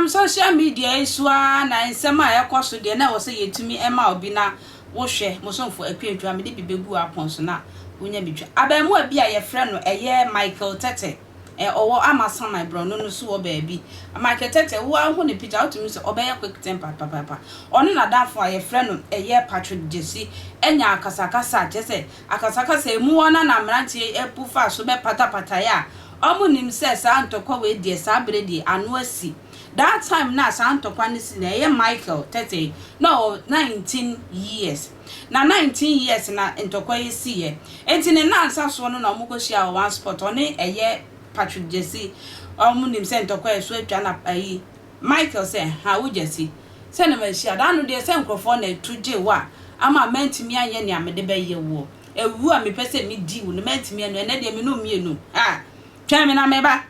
Social media yi so ara na nsɛm a ɛkɔ so deɛ na ɛwɔ sɛ yɛtumi ma obi na wohwɛ. Mo somfo Akuantwa, mede bi bɛgu apɔn so na wonya bi twa. Abarimaa bi a yɛfrɛ no ɛyɛ Michael Tete, ɔwɔ Amasaman borɔno no so wɔ baabi. Michael Tete, wo ara hu ne picture a, wotumi hu sɛ ɔbɛyɛ quick tempered papaapa. Ɔne n'adamfo a yɛfrɛ no ɛyɛ Patrick Gyasi anya akasakasa a kyerɛ sɛ akasakasa a emu hɔ no na mmeranteɛ yi apu faa so bɛpatapataeɛ a wɔnim sɛ saa ntɔkwa wei deɛ saa berɛ deɛ ano asi. That time no a saa ntɔkwa no si no ɛyɛ Michael Tete na ɔwɔ 19 years. Na 19 years na ntɔkwa yi siiɛ. Enti ne nnansa soɔ no na wɔkɔhyiaa wɔ one spot, ɔne ɛyɛ Patrick Gyasi. Wɔnim sɛ ntɔkwa yi so atwa na ayi Michael sɛ, Ha wo Gyasi, sɛ na mahyia da ano deɛ sɛ nkurɔfoɔ na ɛto gyee wo a ama mantumi anyɛ nea mede bɛyɛ woɔ. Awuo a mepɛ sɛ medi wo no mantumi annu, ɛnnɛ deɛ me ne wo mmienu, ha, twɛn me na meba.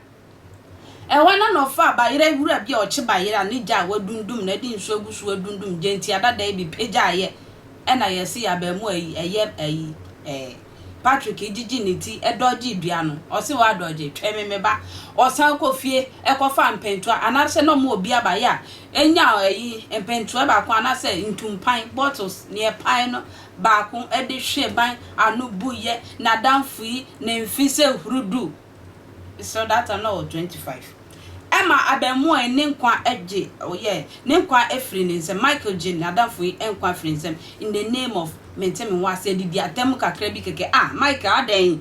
Ɛhɔ no na ɔfaa bayerɛ wura bi a ɔkye bayerɛ a ne gya a wadundum na ɛde nsuo agu so adundum gyantia dada yi bi pagyaeɛ ɛna yɛse yɛ abaamuwa yi ɛyɛ ayi ɛɛ Patrick gyegye ne ti dɔgyee dua no ɔse wadɔgye twɛn me me ba ɔsan kɔ fie ɛkɔfaa mpɛntoa anaasɛ na ɔmo wɔ bi abayɛ a ɛnya ayi mpɛntoa baako anaasɛ ntumpan bottles neɛ ɛpan no baako ɛde hwe ban ano buyɛ nadamfo yi ne mfe sɛ hurudu. So that time na ɔwɔ 25. Ɛma abɛɛmoa yi ne nkwa gye oh yeah ne nkwa firi ne nsam Michael gye n'adamfo yi nkwa firi ne nsam in the name of mente me ho ase adidi atɛm kakra bi kɛkɛ ah Michael adɛn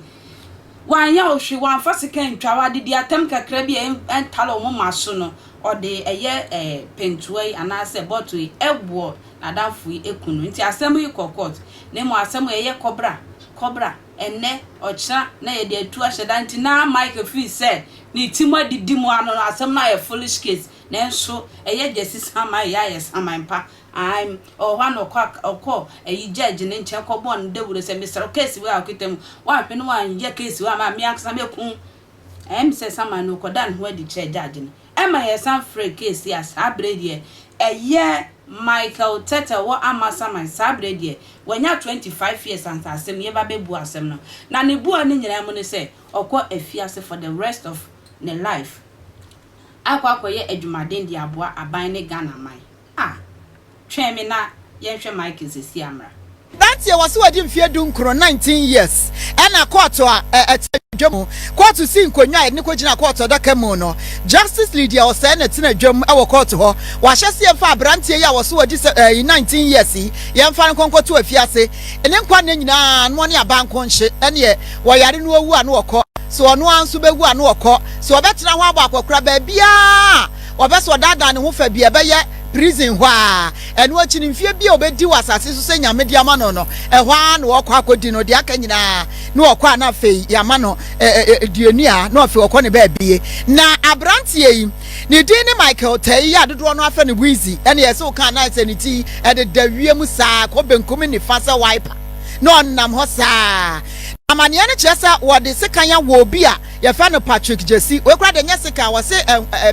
wanyɛ wo hwe wamfa sika antwa wo adidi atɛm kakra bi a ɛntale wo moma so no ɔde ɛyɛ eh pentoa yi anaasɛ bottle yi ɛwɔ n'adamfo yi eku no nti asɛm yi kɔ court na mmom asɛm yi ɛyɛ kɔbra kɔbra Ɛnnɛ, ɔkyena, na yɛde atu ahyɛ da nti na Michael feel sɛ ne ti mu adidi mu ano no asɛm no ayɛ foolish case nanso ɛyɛ gyasi saman yɛ ayɛ saman pa ae ɔwɔ hɔ a na ɔkɔ ɔkɔ ayi judge no nkyɛn kɔbɔɔ no dawuro sɛ mesrɛ wo case wei a ɔkita mu woanhwɛ no woanyɛ case wei ama me ankasa mɛku wo. Ɛyɛ me sɛ saman no ɔkɔdaa ne ho adi kyerɛɛ judge no. Ɛma yɛsan frɛɛ case yi a saa berɛ deɛ ɛyɛ Michael Tetteh wɔ Amasaman saa berɛ deɛ wanya 25 years ansa asɛm yɛba bɛbu asɛm no na ne bua no nyinaa mu ne sɛ ɔkɔ afiase for the rest of ne life akɔ akɔyɛ adwumaden de aboa aban ne Ghana man. Ah! Twɛn me na yɛnhwɛ Michael sesie a mmra. Aberanteɛ wɔ se wadi mfeɛ dunkron, 19 years, ɛna kɔɔto a ɛte dwam mu, kɔɔto sii nkonnwa a yɛde no kɔgyinaa kɔɔto adaka mu no, Justice Lydia Osei na ɛtena dwam wɔ kɔɔto hɔ. Wahyɛ se yɛmfa aberanteɛ yi a wɔse wadi sɛ ɛɛ 19 years yi, yɛmfa no nkɔ nkɔto afiase ne nkwa nna nyinaa na ɔne abanko nhye, ɛneɛ wɔyare no ɔwu a na ɔkɔ, sɛ ɔno ara nso bɛwu a na ɔkɔ, sɛ ɔbɛtena hɔ abɔ akɔkora baabiara a ɔpɛ sɛ ɔdaadaa ne ho fa bi a ɛbɛyɛ prison hɔ ara. Ɛno akyi no, mfeɛ bi a ɔbɛdi wɔ asase so sɛ Nyame de ama no no, ɛhɔ ara na ɔkɔ akɔdi no. Deɛ aka nyinaa na ɔkɔ a na afei yɛama no duonua na afei ɔkɔ ne baabie. Na aberanteɛ yi, ne din ne Michael Tei a dodoɔ no afrɛ no Wheezy. Ɛne ɛsɛ woka a na ayɛ sɛ ne ti ɛdeda wiem saa kɔ benkum ne nifa sɛ wiper na ɔnam hɔ saa. Amaneɛ no kyerɛ sɛ wɔde sekan awɔ obi a Yɛfrɛ no Patrick Gyasi. Wei koraa deɛ ɛnyɛ sekan, wɔse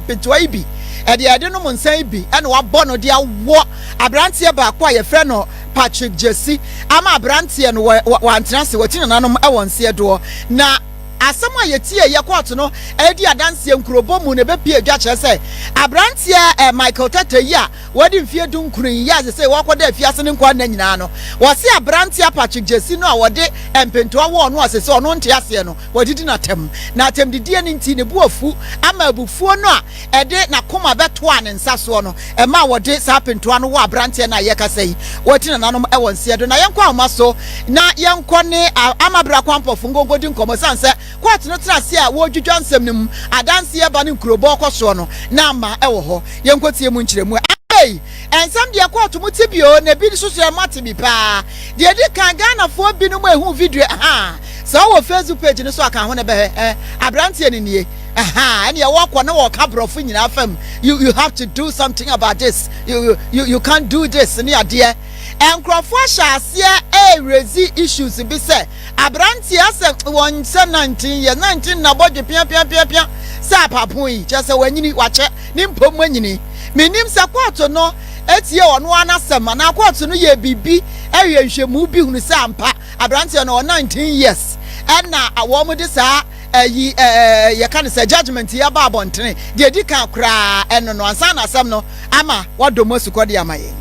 pentoa yi bi, ɛdeɛ yɛde nom nsa yi bi ɛna wabɔ no de awɔ aberanteɛ baako a yɛfrɛ no Patrick Gyasi ama aberanteɛ no wantena ase, wati nananom wɔ nseɛ doɔ. Na asɛm a yɛtie yɛ kɔɔto no ɛredi adanseɛ nkurobɔ mu na ɛbɛpie dwa kyerɛ sɛ aberanteɛ Michael Tete yi a Wadi mfeɛ dunkron yi a seesei wakɔda afiase ne nkwa nna nyinaa no, wɔse aberanteɛ Patrick Gyasi no a wɔde mpentoa wɔɔ no a seesei ɔno nte aseɛ no, wɔadidi no atɛm. Na atɛmdidie no nti, ne bo afu ama abufuo no a ɛde n'akoma bɛtoaa ne nsa soɔ no, ɛmaa wɔde saa pentoa no wɔɔ aberanteɛ no a yɛrekasa yi. Wɔati nananom wɔ nseɛ do. Na yɛnkɔ ahoma so na yɛnkɔ ne Amabra Kwampɔfo nkonkɔdi nkɔmmɔ ɛsiane sɛ Kɔɔto no tena ase a wɔredwidwa nsɛm no mu, adanseɛ ba ne nkurobɔ kɔ soɔ no, na ama ɛwɔ hɔ. Yɛnkɔtie mu nkyerɛmu. Ei! Nsɛm deɛ kɔɔto mo te bi o, na ebi nso so yɛ moate bi paa. Deɛ ɛdi kan, Ghanafoɔ binom ehuu video ahaa, sɛ wowɔ Facebook page no so a ka ho na bɛhwɛ eh, aberanteɛ no nie, ahaa, ɛneɛ wɔkɔ na wɔka borɔfo nyinaa fam, you, you have to do something about this, you, you, you can't do this ne adeɛ. Nkurɔfoɔ ahyɛ aseɛ ɛrezi issues bi sɛ, Aberanteɛ asɛ wɔn sɛ 19 years, 19 na bɔdwe piapiapiapia sɛ apapo yi, kyerɛ sɛ wanyini, wakyɛ, ne mpom mu anyini. Mennim sɛ kɔɔto no tie ɔno ara n'asɛm anaa kɔɔto no yɛɛ biribi yɛɛ nhwɛmu bi hunu sɛ ampa aberanteɛ no ɔwɔ 19 years ɛna wɔn de saa ayi ɛɛ yɛka no sɛ judgement yi aba abɔntene deɛ edi kan koraa ɛno no ansa na asɛm no ama wadɔ mu asukɔ de ama yɛn.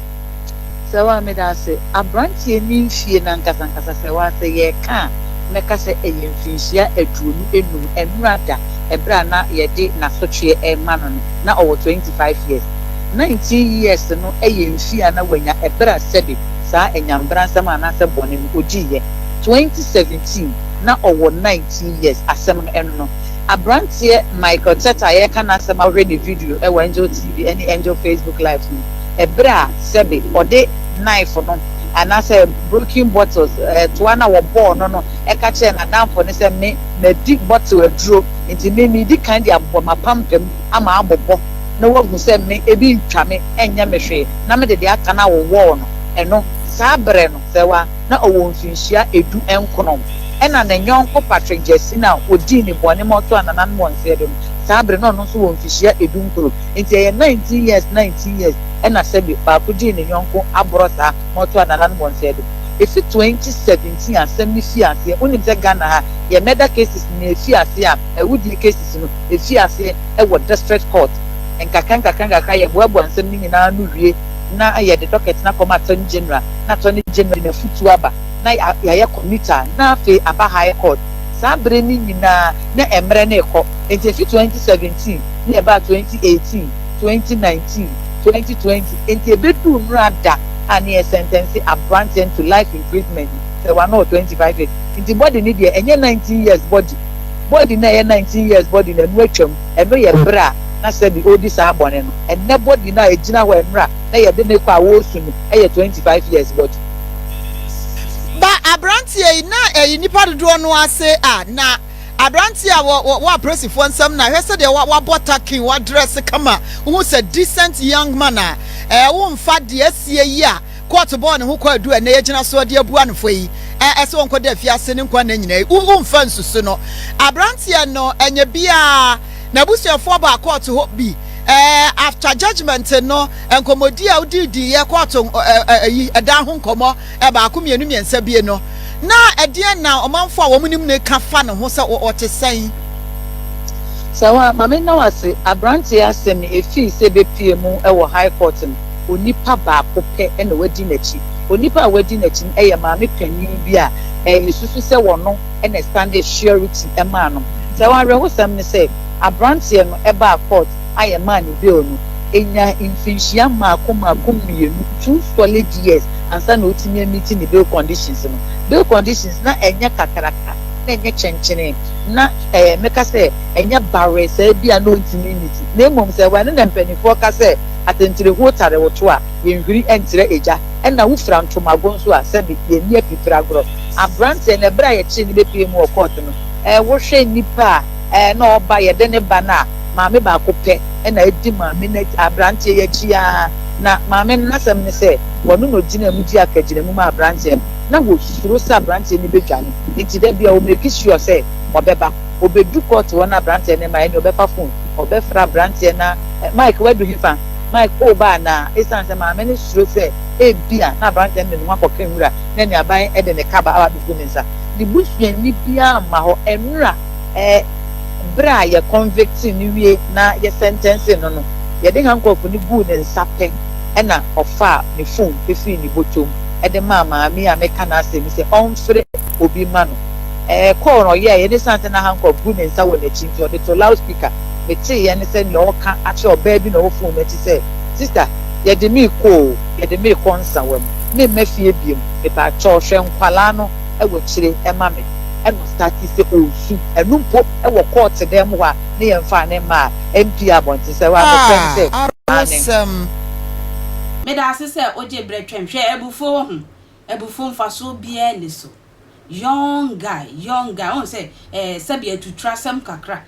Sɛwaa meda ase. Abranteɛ ne mfie no ankasa ankasa sɛwaa sɛ yɛreka a mɛka sɛ ɛyɛ mfinhyia 25 ɛnora da ɛberɛ a na yɛde n'asotweɛ rema no no na ɔwɔ 25 years. 19 years no yɛ mfie a na wanya ɛberɛ a sɛbe saa anyanbransɛm anaasɛ bɔne no ɔdiiɛ. 2017 na ɔwɔ 19 years asɛm no ɛno no. Abranteɛ Michael Tetteh a yɛreka n'asɛm a wohwɛ ne video wɔ Angel TV ne Angel Facebook Live no, ɛberɛ a sɛbe ɔde knife no anaasɛ broken bottles, toa no a wɔbɔɔ no no ka kyerɛɛ n'adamfo no sɛ me madi bottle aduro nti me meredi kan de abobɔ m'apampam ama abobɔ na wahu sɛ me ebi ntwa me ɛnyɛ me hwee na mede deɛ aka no awowɔɔ no ɛno saa berɛ no sɛ wa na ɔwɔ mfinhyia 19. Ɛna ne yɔnko Patrick Gyasi no a ɔdii ne bɔne ma ɔtoo anananom wɔ nseɛ do no, saa bere no na ɔno nso wɔ mfihyia 19. Nti ɛyɛ 19 years, 19 years ɛna sɛbi baako dii ne yɔnko aborɔ saa ma ɔtoo anananom wɔ nseɛ do. Ɛfi 2017 asɛm no fii aseɛ, wonim sɛ Ghana ha yɛ murder cases no ɛfii aseɛ a, awudie cases no ɛfii aseɛ wɔ district court. Nkakra nkakra nkakra yɛboaboa nsɛm no nyinaa ano wie na yɛde docket no akɔma Attorney General na Attorney General de n'afutuo aba na yɛayɛ commuter na afei aba High Court. Saa bere no nyinaa na mmerɛ no rekɔ. Enti efi 2017 na ɛbaa 2018, 2019, 2020, enti ebeduu nnora da a na yɛsɛntɛnse abranteɛ no to life imprisonment sɛ wano wɔ 25 years. Nti body no deɛ ɛnyɛ 19 years body. Body no a ɛyɛ 19 years body no ɛno atwam. Ɛno yɛ bere a na sɛbi ɔredi saa bɔne no. Ɛnnɛ body no a ɛgyina hɔ ɛnnora na yɛde no rekɔ a wɔresu no yɛ 25 years body. Ba abranteɛ yi na ɛyi nipa dodoɔ no ase a na abranteɛ a wɔ wɔ wɔ apolisifoɔ nsam na hwɛ sɛdeɛ wa wabɔ takin wadrɛse kama wohu sɛ decent young man a ɛɛ womfa deɛ asie yi a court bɔɔ ne ho kɔ adu ɛnɛ yɛgyina soɔ de abua no fɔ yi ɛ ɛsɛ wɔnkɔ da afiase ne nkwa nna nyinaa yi wo womfa nsusu no abranteɛ no ɛnyɛ biaa N'abusuafoɔ baa kɔɔto hɔ bi ɛɛ after judgement no nkɔmmɔdi a wodiidiiɛ kɔɔto ɛyi ɛdan ho nkɔmmɔ baako mmienu mmiɛnsa bie no na ɛdeɛn na ɔmanfoɔ a wɔn nim no ka fa ne ho sɛ ɔte sɛn? Sawa, ma me nna wo ase. Abranteɛ asɛm yi, efii sɛ ebepue mu wɔ High Court no, onipa baako pɛ na wadi n'akyi. Onipa a wadi n'akyi no yɛ maame panin bi a yɛsusu sɛ ɔno na ɛstandee surety maa no. Sɛ awerɛhosɛm ne sɛ, aberanteɛ no baa court a yɛmaa no bail no, ɛnyaa mfinhyia mmaako mmaako mmienu, two solid years, ansa na ɔtumi ameeti ne bail conditions no. Bail conditions na ɛnyɛ kakraka, na ɛnyɛ kyɛnkyene, na ɛɛ mɛka sɛ ɛnyɛ bawee saa bi a na ɔntumi mmeeti. Na mmom sɛ ɛno na mpanimfoɔ ka sɛ atɛntɛrehuo tare wo to a, yɛnhwiri ntrɛ egya, ɛna wofira ntomago nso a, sɛbe yɛnni apipire agorɔ. Aberanteɛ no, ɛberɛ a yɛkyee no bɛpuee mu wɔ court no, Eh, wohwɛ nnipa a eh, na ɔba, yɛde no ba no a, maame baako pɛ na edi maame no akyi, aberanteɛ yi akyi ara. Na maame no n'asɛm ne sɛ, ɔno na ogyinaa mu dii akagyinamu maa aberanteɛ no. Na wɔsuro sɛ aberanteɛ no bɛdwane, nti da biara ɔmeki sure sɛ ɔbɛba. Ɔbɛdu kɔɔto hɔ na aberanteɛ no mma, ɛnneɛ ɔbɛfa phone, ɔbɛfrɛ aberanteɛ no a, eh, Mike, woadu hefa? Mike, woreba anaa? Esiane sɛ maame no suro sɛ ebia na aberanteɛ no de ne ho akɔka nwura na aniaban de ne kaba aba abɛgu ne nsa. Ne busuani biara mma hɔ. Ɛnora ɛ bere a yɛ convicte no wie na yɛ sɛntɛnse no no, yɛde handcuff no guu ne nsa pɛ ɛna ɔfaa ne phone firii ne bɔtɔm de maa maame yi a meka n'asɛm yi sɛ ɔmfrɛ obi mma no. Ɛ call no ɔyɛeɛ no ɛsiane sɛ na handcuff gu ne nsa wɔ n'akyi nti ɔde too loudspeaker. Meteeɛ ne sɛ nea ɔreka akyerɛ ɔbaa bi na ɔwɔ phone no akyi sɛ, Sister, yɛde me rekɔ o, yɛde me rekɔ Nsawam, memma fie biom, mepaakyɛw hwɛ nkwadaa no wɔ akyire ma me ɛna ɔstartee sɛ ɔresu ɛno mpo wɔ court dan mu hɔ a ne yɛn faa ne mmaa mpie abɔnten sɛ hɔ a nokorɛ ne sɛ Ah, aane. awerɛhosɛm. Medaase sɛ wogye berɛ twɛn. Hwɛ abufuo wɔ ho. Abufuo mfasoɔ biara nni so. Young guy, young guy, wohu sɛ eh, sɛbi atuturasɛm kakra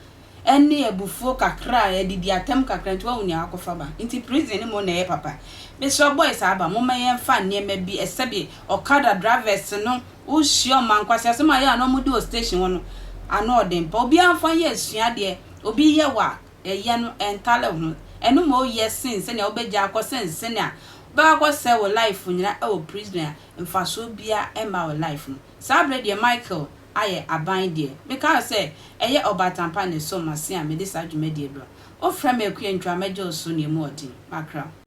ɛne abufuo kakra, adidi atɛm kakra nti woahu nea wakɔfa ba. Nti prison no mmom na ɛyɛ papa. Mesrɛ boys aba, momma yɛmfa nneɛma bi, sɛbi Okada drivers no wo hyia ɔmo a nkwaseasɛm a ɛyɛ a na ɔmo di wɔ station hɔ no ano ɔden pa obiara nfa nyɛ asuadeɛ obi yɛ wo a ɛyɛ no ɛntale wo ho ɛno ma oyɛ sen sɛnea wobɛgya akɔ sen sɛnea wobɛkɔ akɔ sɛe wo life nyina ɛwɔ prison a mfasoɔ biara ɛmma wo life mu saa berɛ deɛ Michael. ayɛ aban deɛ. Meka wo sɛ ɛyɛ ɔbaatan pa na ɛsɔ m'ase a mede saa dwumadie brɛ wo. Wofrɛ me Akua Ntwa a mɛgye wo so nea ɛmu ɔden. Makra wo.